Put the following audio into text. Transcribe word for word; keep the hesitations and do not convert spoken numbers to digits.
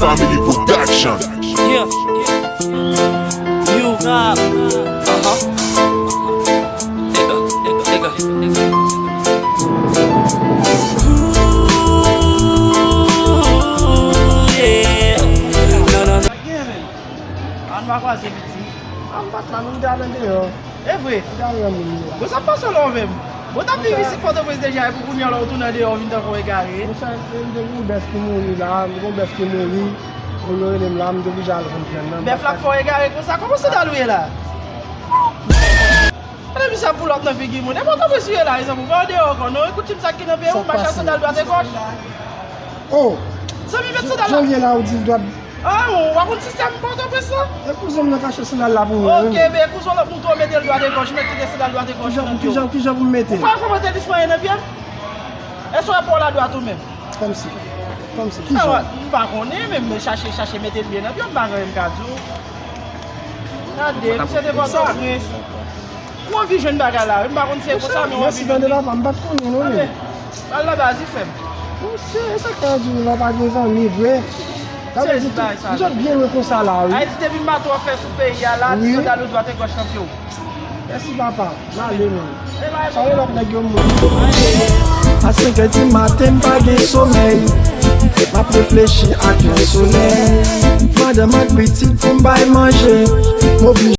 Family Production. Yeah. You rap. Uh-huh. Nigga, nigga, nigga. Ooh, yeah. No, no, no. An pa kwaze piti. An pa tla nou te al andeyò. E vre. Gade moun yo. Bon, sa pase lò menm. Bon, t ap viv isit Pòtoprens deja, epi kounye a la ou tounen deyò, ou vin tankou egare. Monchè, m te gen yon bèf ki mouri la, m gen yon bèf ki mouri. Moun yo rele m la, m te oblije al vann vyann nan. Bèf la k fè w egare konsa, kòman sandal ou ye la? Gade misye ap pull up nan figi moun. E Pòtoprens ou ye la, mezanmi, ou pa andeyò ankò non. Ekout, timoun sa ki nan peyi, ou mache ak sandal dwat e gòch. Oh! Zanmi, met sandal la. Jan w ye la, ou di l dwat. Ah, ou pa konn sistèm Pòtoprens lan? E kouzen m nan k achte sandal la pou mwen. Ok, men kouzen w lòt moun tou, mete l dwat e gòch, mete sandal dwat e gòch nan pye w. Kijan, kijan pou m mete? Ou pa kòmanse disparet nan pye m? Èske w ap pran ladwat ou menm? Kòmsi. Kòmsi, kijan? Ah, m pa konnen, men m chache, chache mete l byen nan pye w, m pa gen anyen m ka di w. Gade, misye te Pòtoprens. Ou anvi jwenn bagay la, wi, m pa konn si se konsa, men ou anvi jwenn li. Mèsi tande papa, m pa t konnen non, men. Al la baz, li fè m. Monchè, e sa k fè yo di w la pa gen zanmi vre. Sa vle di, m sot byen lwen konsa la, wi. Ayiti depi mato ap fè sou peyi a la, ti sandal ou dwat e gòch nan pye w. Mèsi papa, m ale menm. Salye lòt nèg yo moun. A senk è di maten m pa gen somèy. M ap reflechi ak yon solèy. Madanm ak pitit pou m bay manje. M oblije